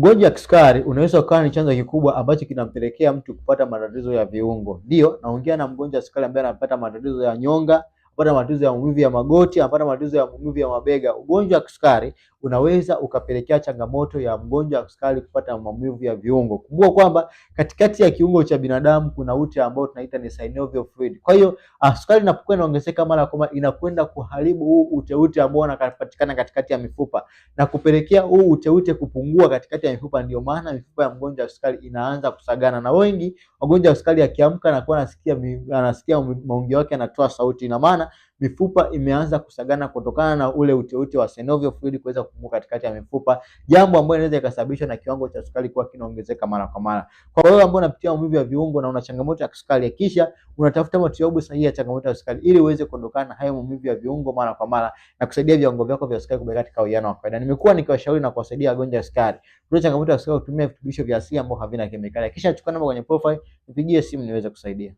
Ugonjwa wa kisukari unaweza ukawa ni chanzo kikubwa ambacho kinampelekea mtu kupata matatizo ya viungo. Ndio, naongea na mgonjwa wa sukari ambaye anapata matatizo ya nyonga, anapata matatizo ya maumivu ya magoti, anapata matatizo ya maumivu ya mabega. Ugonjwa wa kisukari unaweza ukapelekea changamoto ya mgonjwa wa kisukari kupata maumivu ya viungo. Kumbuka kwamba katikati ya kiungo cha binadamu kuna ute ambao tunaita ni synovial fluid. Kwa hiyo sukari inapokuwa inaongezeka mara kwa mara inakwenda kuharibu huu uteute ambao unapatikana katikati ya mifupa na kupelekea huu uteute kupungua katikati ya mifupa. Ndio maana mifupa ya mgonjwa wa sukari inaanza kusagana, na wengi wagonjwa wa sukari akiamka anakuwa anasikia maungio yake anatoa sauti, ina maana mifupa imeanza kusagana kutokana na ule uteute wa synovial fluid kuweza kupungua katikati ya mifupa, jambo ambalo inaweza ikasababishwa na kiwango cha sukari kuwa kinaongezeka mara kwa mara. Kwa wewe ambao unapitia maumivu ya viungo na una changamoto ya kisukari, kisha unatafuta matibabu sahihi ya changamoto ya sukari ili uweze kuondokana na hayo maumivu ya viungo mara kwa mara na kusaidia viwango vyako vya sukari kubaki katika uwiano wa kawaida. Nimekuwa nikiwashauri na kuwasaidia wagonjwa wa sukari kwa changamoto ya sukari kutumia virutubisho vya asili ambavyo havina kemikali. Kisha chukua namba kwenye profile, nipigie simu niweze kusaidia.